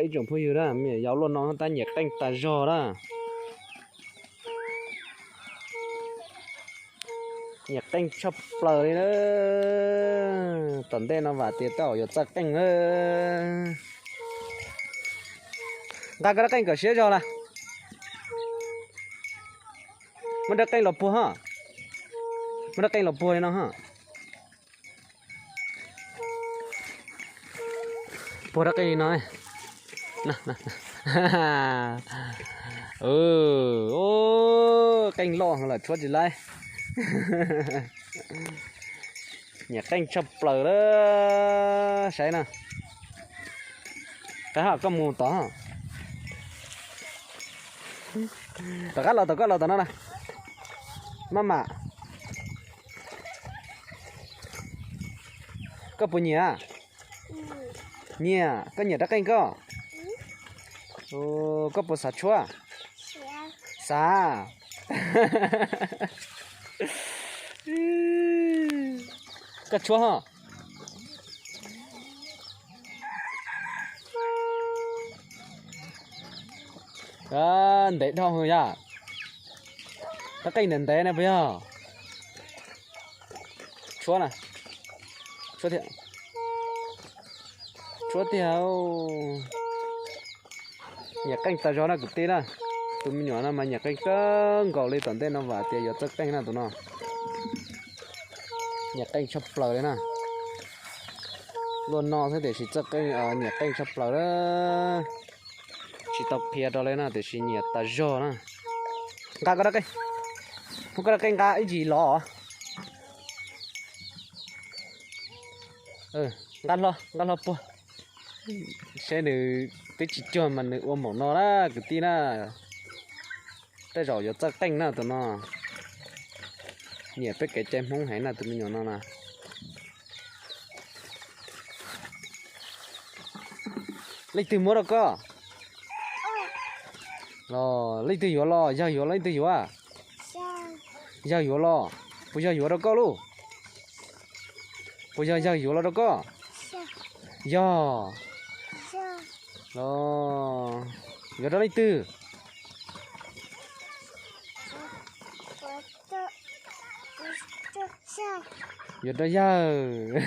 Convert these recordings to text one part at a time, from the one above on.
Ib tsoom phooj ywg na, me nyuam yaus luaj no tab nyiam qeej tas zog na. Nyiam qeej tshaj plaws li na. Tom ntej no vam tias tej zaum yuav txawj qeej na. Nqa koj rab qeej kom siab zog lawm. Muab rab qeej los puag ho. Muab rab qeej los puag li no ho. Puag rab qeej li no. Qeej loj lawm tshuab tsis laib. Nyiam qeej tshaj plaws lawm, saib na. Qab ho koj mus tod. Tom qab los, tom koj los tom no na. Maj mam. Koj puas nyiam? Nyiam, koj nyiam rab qeej koj? Koj puas xav tshuab? Xav. Koj tshuab ho. Ntev dhau yog. Rab qeej ntev ntev na puas yog? Tshuab na. Tshuab tiag. Tshuab tiag. Nyiam qeej tas zog na kwv tij na. Tus me nyuam no mas nyiam qeej kawg nkaus li, tom ntej no vam tias yuav txawj qeej na tus no. Nyiam qeej tshaj plaws li na. Luaj no xwb tiam sis txawj qeej, nyiam qeej tshaj plaws na. Tsis tau qhia rau li na tiam sis nyiam tas zog na. Nqa koj rab qeej. Muab koj rab qeej nqa ib ntsis los. Nqa hlo, nqa hlo puag. Saib nws twb tsis cuag mas nws ua npaum no na kwv tij na. Tej zaum yuav txawj qeej na tus no. Nyiam peb kev cai Hmoob heev na tus me nyuam no na. Leej twg muab rau koj? Leej twg yuav los? Yawg yuav los leej twg yuav? Yawg yuav los? Puas yog yuav rau koj lauj? Puas yog yawg yuav los rau koj? Yog. Yuav rau leej twg? Yuav rau yawg.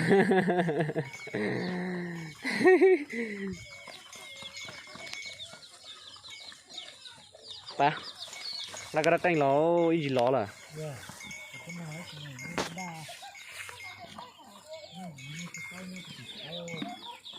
Pab, nqa koj rab qeej los ib ntsis lov lawm.